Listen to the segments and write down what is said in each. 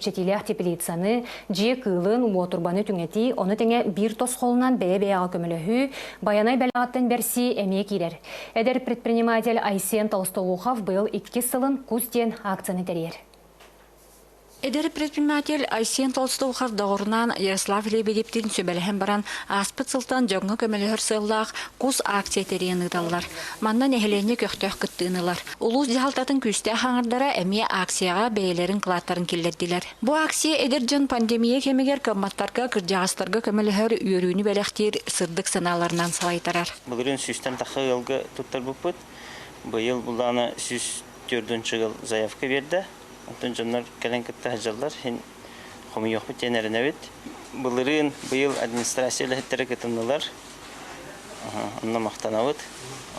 Чэпчэтиилээх теплицаны, дьиэ кыылын, уотурбаны түҥэтии, ону тэҥэ биир тосхолунан бэйэ-бэйэҕэ көмөлөһүү, Байанай бэлэҕиттэн бэрсии эмиэ киирэр. Эдэр предприниматель Айсен Толстоухов быйыл иккис сылын Кус диэн акцияны тэрийэр. Эдэр предприниматель Айсен Толстоухов доҕорунаан Ярослав Лебедевтин сүбэлэһэн баран, ааспыт сылтан дьоҥҥо көмөлөһөр сыаллаах Кус акция тэрийэн ыыталлар. Манна нэһилиэнньэ көхтөөх кыттыыны ылар. Улуус дьаһалтатын күүстээх аҥардара эмиэ акцияҕа бэйэлэрин кылааттарын киллэрдилэр. Бу акция эдэр дьон пандемия кэмигэр кыамматтарга, кырдьаҕастарга көмөлөһөр, үөрүүнү бэлэхтиир сырдык санааларынан салайтарар. Былырыын сүүстэн тахса ыалга туттарбыппыт. Быйыл булаана 104 ыал заявка биэрдэ. Онтон дьоннор кэлэн кытта сылдьаллар. Иһин хомуйуохпут диэн эрэнэбит. Былырыын быйыл администрация үлэһиттэрэ кытыннылар. Онно махтанабыт.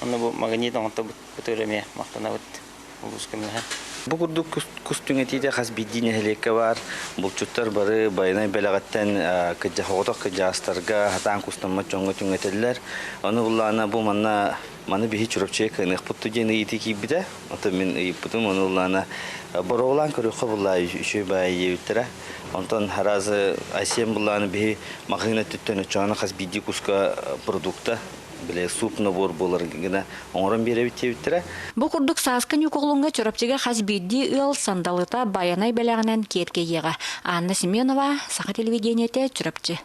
Онно бу магнит оҥортобут бытыр эмиэ махтанабыт улуус көмөлөһөн. Бу курдук кус түҥэтиитэ хас биирдии нэһилиэккэ баар. Булчуттар бары байанай бэлэҕиттэн кыдьа соҕотох кыдьаастарга хатаан кустаммат дьоҥҥо түҥэтэллэр. Ону буллаҕына бу манна маны биһи Чурапчыга кыаныахпыт дуу диэн ыйытыы киирбитэ. Оттон мин ыйыппытым, ону буллаҕына боруобалаан көрүөххэ буллаа үчүгэй баайы диэбиттэрэ. Онтон араас Айсен буллаҕына биһи маҕаһыын өттүттэн оччоҕуна хас биирдии куска продукта били суп набор буолар гына оҥорон биэрэбит диэбиттэрэ. Бу курдук сааскы Ньукуолуҥҥа Чурапчыга хас биирдии ыал сандалыта Байанай бэлэҕинэн киэргэйиэҕэ. Анна Семенова, Саха телевидениетэ, Чурапчы.